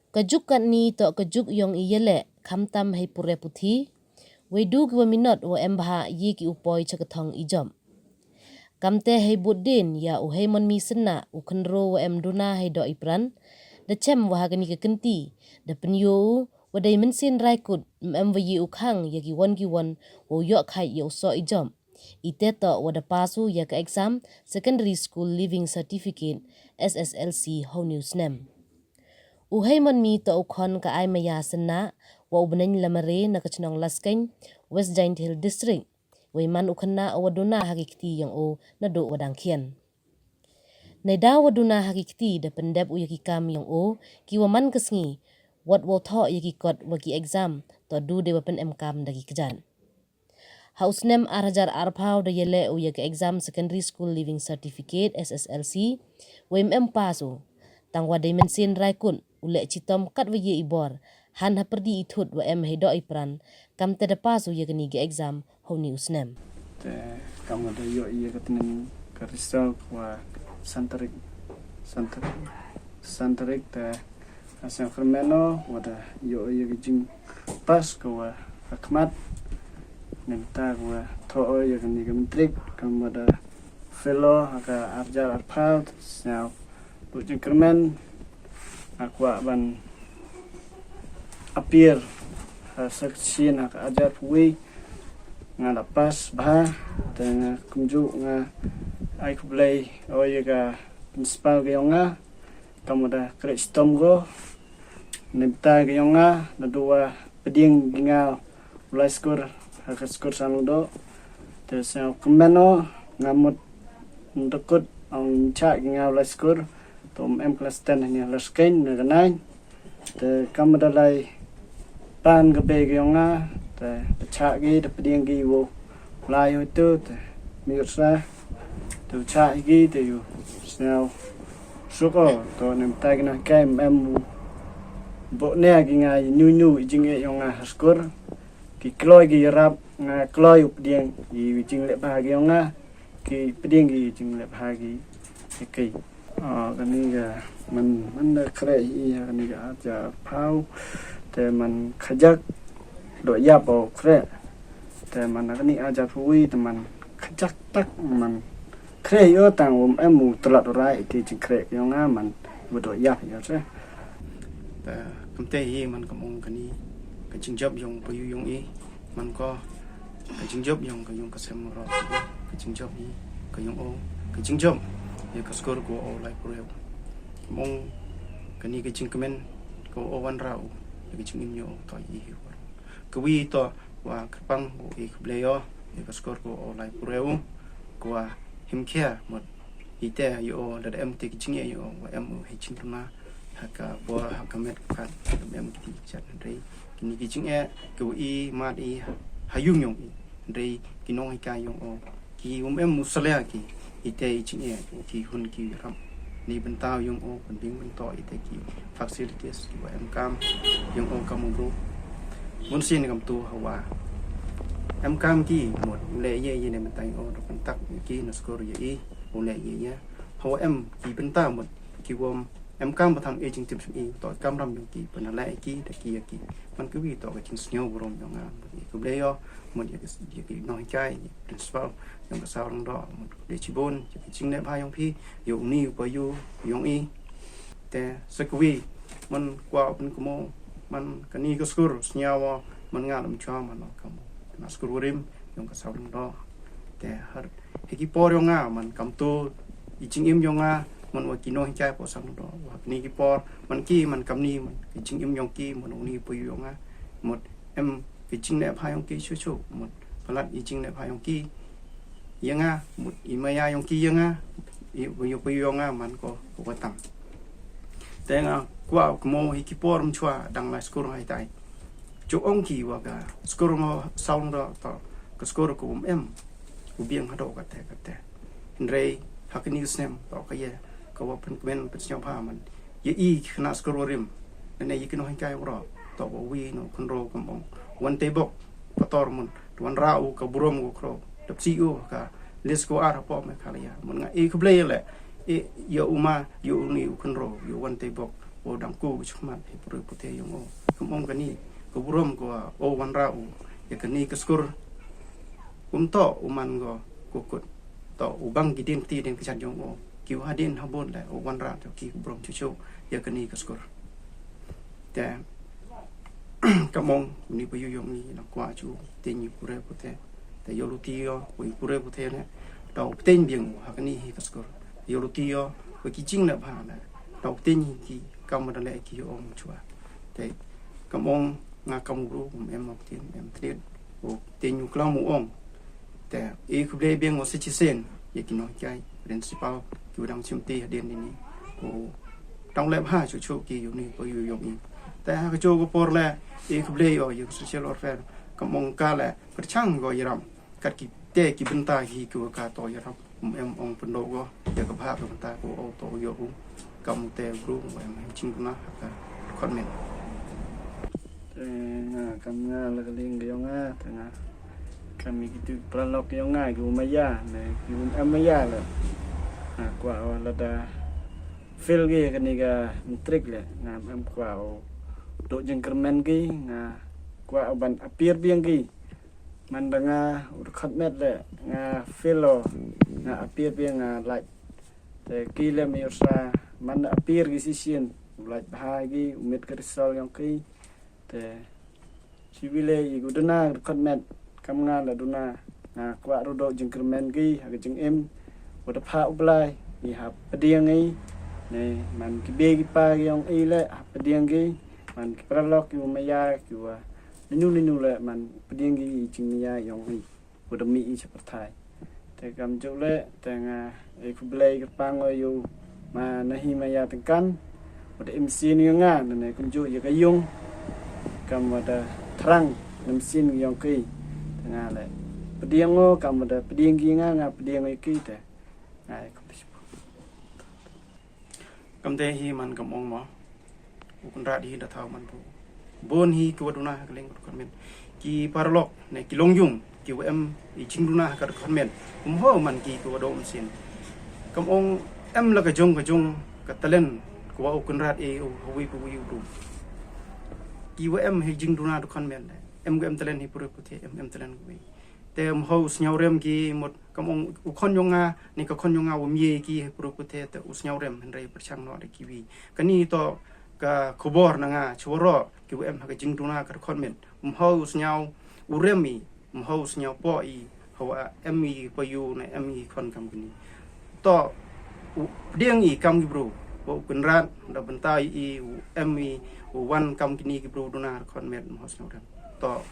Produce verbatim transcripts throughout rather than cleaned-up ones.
Ka juk katni toh ka juk yong i yaleh, khamtam hei pure puthi, wei du ki wa minot wa em bha ye ki u poi cha ka thong i jop. Kamte hei bud din ya u Heimonmi Synnah, u khynro wa em duna hei doh i pran, da chem wa ha kani ka kynti, da pynyoh u wa dei mynsiem rai kut, em wa ye u khang ya ki won ki won wa u yoh khait ya u soh i jop. I te toh wa da pass u ya ka exam Secondary School Leaving Certificate, S S L C, ha u ni u snem. U Heimonmi toh u khon ka Aimaya Synnah, wa u bneng Lamare na ka chnong Laskein, West Jaiñtia Hills District. Wei man u khynnah u wa duna ha ki kti yong u naduh wa dang khian. Neida wa duna ha ki kti da pyndep u ya ki kam yong u, ki wa man ka sngi, wat wa u thoh ya ki kot wa ki exam, toh du de wa pynemkam da ki kjat. Ha u snem ar hajar arphaw da yaleh u ya ka exam Secondary School Leaving Certificate, S S L C, wei em pass u. Tang wa dei mynsiem rai kut, u leh chitom kat wa ye i bor, han ha pyrdi i thut wa em hei doh i pran, kamte da pass u ya kani ka exam ha u ni u snem. Te kam wa da yoh ya ka tneng ka result wa san tarik, san tarik, san tarik te, ha sngewkyrmen o wa da yoh ya ka jingpass ka wa ha khmat. Mynta ka wa thoh o ya kani ka matric, kam wa da fail o ha ka ar hajar arphaw, sngewbha jingkyrmen. Nga kwah ban appear ha sa ka sien ha ka ar hajar arphaw wi, nga la pass bha. Te nga kumjuh nga ai khublei o ya ka principal ka yong nga, kam wa da khreh chitom ko. Neibynta ka yong nga, naduh wa pdiang ki nga u lai skur ha ka skur Sanlungdoh. Te sngewkyrmen o, nga mut ndakut ong chah ki nga u lai skur. Toh em class ten ha ni Laskein na ka nine. Te kam wa da lai pan ka bei ka yong nga, te da chah ki, da pdiang ki wow lai hoito, te miut sa, te u chah ki, te u sngewsuk o, toh neibynta ki nonghikai em u booh ne ki nga i ñiuñiu i jingeh yong nga ha skur. Ki kloi ki yarap, nga kloi u pdiang i jingleh bha ki yong nga, ki pdiang ki jingleh bha ki. Ki, ah, kani ka man, man da khreh i ya kani ka ar hajar arphaw, te man khajak doh yap o khreh. Te man kani ar hajar arphaw wi te man khajak tak man khreh o, tang wa em u tlot u rai, te jingkhreh yong nga man wa doh yap ya te. Te kamte hi man kam ong kani ka jingjop yong pa yu yong i, man ko ka jingjop yong ka yung ka sem ro, ka jingjop hi ka yong o, ka jingjop ya ka skur ko o lai pure. Kam ong kani ka jingkmen ko o wanrah u ya ka jingim yong o, toh i hi wa ka wi toh wa kyrpang ko i khublei o ya ka skur ko o lai pure, ko wa him khia mut. Ite yow lada em te ki jingeh yow wa em u hei jingduna ha ka bor ha ka met ka pad, em ki jingeh, kini ki jingeh ki wa i mad i ha yung yong i, hynrei ki nonghikai yong o ki um em u salia ki ite i jingeh, ki hun ki rap ni bynta yong o, pynbing bynta ite ki facilities ki wa em kam yong o kam u bru. Bun sien kam tu hawa em kam ki mut u leh ye ye ne mynta yong o, da kontak ki na skur ya i u leh ye ye. Hawa em ki bynta mut ki wom em kam ba thang e jingtip i, toh kam ram yong ki, pynaleh ki da ki ya ki. Man ki wi toh ka jingsngew burom yong nga, mut i khublei o, mut ya ki, ya ki nonghikai, principal yong ka Sawlong Doh, mut khublei chibun ya ki jingleh bha yong phi yow ni u pa yu yong i. Te sa ka wi man kwah pynkynmaw, man kani ka skur sniaw o, man nga lam chwa man o kam na skur warim yong ka Sawlong Doh. Te har hei ki por yong nga man kam tu i jingim yong nga, man wa ki nonghikai po sang do wa kini ki por, man ki man kam ni man ki jingim yong ki, man u ni po yong nga, mut em ki jingleh bha yong ki chu chu, mut palat i jingleh bha yong ki ya nga, mut i maya yong ki ya nga, i po yong nga man ko ko tam. Te nga kwah kynmaw hei ki por mchwa dang lai skur hai tai. Chu ong ki wa ka skur mo Sawlong Doh toh ka skur ko um em u biang hadooh kate kate. Hynrei ha kini ki snem toh ka ye ka wa pynkmen pynsngew bha man ya i ki khynnah skur warim, ne ya ki nonghikai waroh, toh wa wi no khynro kam ong wan te bok pator mun wan ra u ka burom ko khro dap si u ka lis ko ar hapoh Meghalaya. Mun nga i khublei le i ya u ma, ya u ni u khynro, ya wan te bok O dang ku chukmat hi pura puthe yong o. Kam ong kani ka burom ko o wanrah u ya kani ka skur. Um to u man ko ko kut. To u bang ki din ti din ka chat yong o. Ki u hadin habon le o wanrah to ki burom chuchu ya kani ka skur. Te kam ong ni pa yu yong ni na kwa chu te ni pura puthe. Te yo luti yo, ko i pura puthe ne. To u pteng biang ha kani hi ka skur. Yo luti yo, ko ki jing le bha le. To u pteng ki kam da le ki ong chwa. Te kam ong nga kam bru, um em ok tin, em trit. O te ñu klam u ong. Te i khublei biang o se chi sen, ya ki no kai, principal, ki u dang chim ti hadien ni ni. O tang le bha chu chu ki yu ni ko yu yong i. Te ha ka chu ko por le, i khublei o yu social welfare. Kam ong ka le, kyrchang ko yaram. Kat ki te ki bynta hi ki wa ka to yaram. Um em ong pyndok ko, ya ka bha ka bynta ko o to yo u. Kam u te bru, um em hem ching buna, ha ka comment. Te nga, kam nga la ka ling ka yong nga, te nga. Kam i ki tu paralok yong nga, ki u maya, ne, ki u em maya le. Nga kwah o lada fail ki kani ka matric le, nga em kwah o dok jingkyrmen ki, nga kwah o ban appear biang ki. Man da nga u dkhot met le, nga fail o, nga appear biang nga lait. Te ki le mi u sa, man da appear ki shisien, u lait bha ki, u met ka result yong ki. Te, chi wi le i ku duna ka dkhot met, kam nga la duna, nga kwah ru dok jingkyrmen ki, ha ka jingim, wa da pha u Blai, i ha pdiang i, ne, man ki bei ki pa ki yong i le, ha pdiang ki, man ki paralok ki wa maya, ki wa, ninu ninu le, man pdiang ki i jingmaya yong i. Wa da mih i cha pyrthai. Te kam juk le, te nga, e khublei kyrpang o yu, ma na hi maya tyngkan, wa da im sien yu nga, na ne kum juk ya ka yung, kam wa da thrang, na im sien yong ki, te nga le. Pdiang o, kam wa da pdiang ki nga, nga pdiang o ya ki te. Nga e khublei. Kam te hi man kam ong mo. U Kynrad hi da thaw man bru. Bun hi ki wa duna ha ka liang ka dkhot met. Ki paralok ne ki longyung ki wa em i jingduna ha ka dkhot met. Um ho man ki ki wa dok mynsiem. Kam ong em la ka jong ka jong ka talent ka wa u Kynrad e u ha wi pa wi u bru. Ki wa em hi jingduna dkhot met. Em ka em talent hi pura puthe em em talent ka wi. Te um ho u sñiaw rem ki mut kam ong u khon yong nga, ni ka khon yong nga wa mye ki he pura puthe te u sñiaw rem hynrei pyrchang noh da ki wi. Kani to ka khubor na nga chwa ro ki wa em ha ka jingduna ka dkhot met. Um ho u sñiaw u rem i, um ho u sñiaw po i, ha wa em i pa yu na em i khon kam kini. To u pdiang i kam ki bru, wa u Kynrad da bynta i u em i u wan kam kini ki bru duna dkhot met um ho u sñiaw rem. To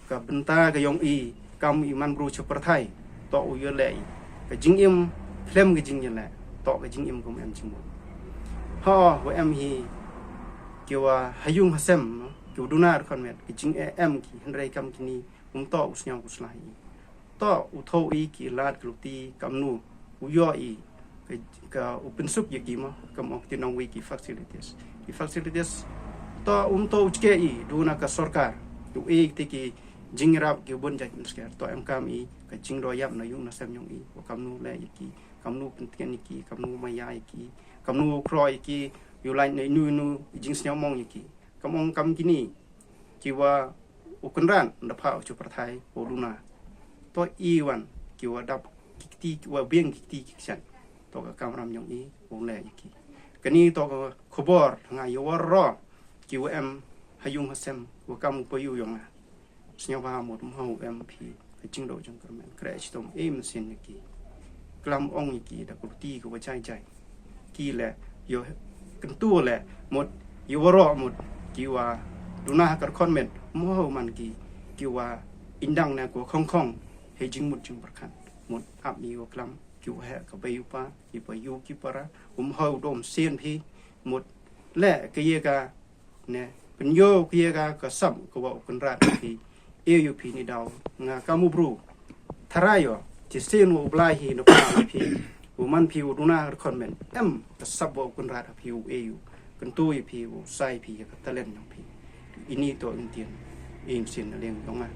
ka bynta ka yong i, kam i man bru cha pyrthai, to u yo le i. Ka jingim, khlem ka jingim le, to ka jingim kum em jingmut. Ha, wa em hi, ki wa ha yung ha sem, ki wa duna dkhot met, ki jing e em ki, hynrei kam kini, um to u sñiaw u sla i. To u tho i ki lad ki luti, kam nu, u yo i, ka, ka u pynsuk ya ki mo, kam ong ti nong wi ki facilities. Ki facilities, to um to u chke i, duna ka sorkar, u e ti ki jingrap ki bun jait nsker, to em kam i, ka jingdo yap na yung na sem yong i, wa kam nu le ya ki, kam nu pyntien ya ki, kam nu maya ya ki, kam nu kro ya ki, u lait na nu nu, jingsñiaw mong ya ki. Kam ong kam kini, ki wa u Kynrad, da pha u cha pyrthai, u duna. To i wan, ki wa dap, ki kti, ki wa biang ki kti ki kchan. To ka kamram yong i, u le ya ki. Kani to ka khubor, nga ya wa ro, ki wa em, ha yung ha sem, wa kam u pa yu yong nga. Sñiaw bha mut um ho u em phi, ka jingdo jingkyrmen, kre chitom, e mynsiem ya ki. Klam ong ya ki, da ka luti ka wa jai jai. Ki le, yo, kyntu le, mut, yo wa ro mut, ki wa, duna ha ka dkhot met, um ho man ki, ki wa, indang na ko khong khong, he jingmut jingpyrkhat, mut, ap mi wa klam, ki wa he ka bei u pa, ki pa yu ki para, um ho u dom sien phi, mut, le, ka ye ka, ne, pynyo ka ye ka, ka sap, ka wa u Kynrad phi, e yu phi ni daw, nga kam u bru, Thara yo, chi sien wa u Blai hi na pa phi, u man phi u duna ka dkhot met, em, ka sap wa u Kynrad phi u e yu, kyntu ya phi u sai phi ya ka talent yong phi. Ini to in tien, in sien na liang yong nga.